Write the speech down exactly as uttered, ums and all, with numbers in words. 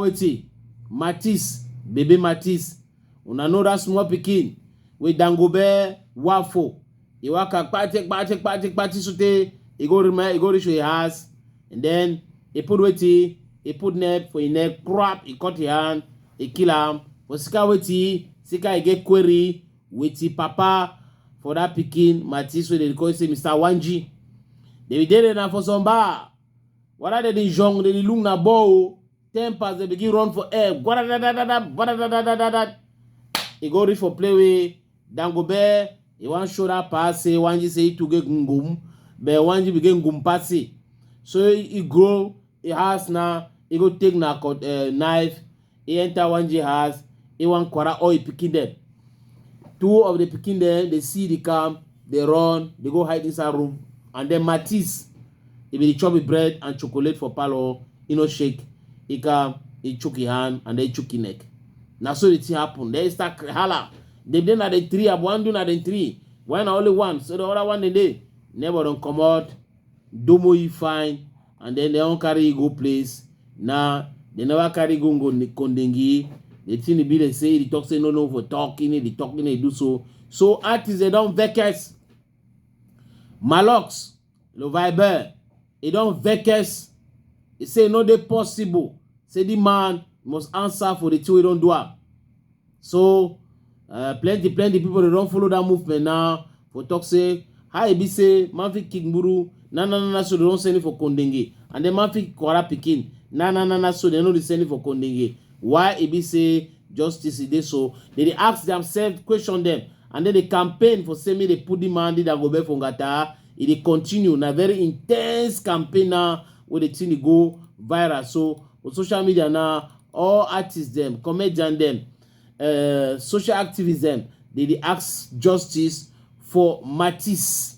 Wetin? Matisse, baby Matisse. Una know that small pikin wey Dangobe wafo. E waka kpati, kpati, kpati, kpati sotey e go remain, e go reach for e house. And then e put wetin? E put net for e neck, crap, e cut e hand, e kill am. For sika wetin? Sika e get query with e papa for that pikin, Matisse, wey dem dey call say Mister Wanji. Dem be dey there na for some bar. Whether dem dey jong, dem dey look na ball o. Ten pass, dem begin run for air. Gwadadadadada, gwadadadadada. E go reach for play wey Dangobe, e wan show that pass say Wanji say e too get ngum. But Wanji be get ngum pass e. So e go e house na, e go take na cut, eh, knife, e enter Wanji house, e wan quarrel all e pikin dem. Two of the pikin dem, dey see the come, dey run, dey go hide inside room. And then Matisse, e be dey chop e bread and chocolate for parlour, e no shake, e come, e chook e hand, and then e chook e neck. Na so the thing happen. Then e start cry, hala. Dem dey na the three, I wan do na the three. Why na only one? So the other one dem dey. Neighbor don comot. Domo yi fine, and then dem wan carry yi go place. Na dem never carry go ngo Kondengi. The thing be dey say, e dey talk say no, no for talk, e no dey talk, e no dey do so. So artist dem don vex. Malox, le Viber, e don vex. E say e no dey possible say the man must answer for the thing wey don do am. So, uh, plenty, plenty people, dem don follow that movement now for talk say, how e be say man fit kick Mburu, na, na, na, na, so dem don send e for Kondengi. And then man fit quarrel pikin, na, na, na, na, so dem no dey send e for Kondengi. Why e be say justice e dey so? Dem dey ask themselves question dem, and then dey campaign for say make dem put the man, the Dangobe, for ngata. E dey continue. Na very intense campaign now wey the thing dey go viral. So for social media now, all artists dem, comedian dem, eh, social activists dem, dem dey ask justice for Matisse.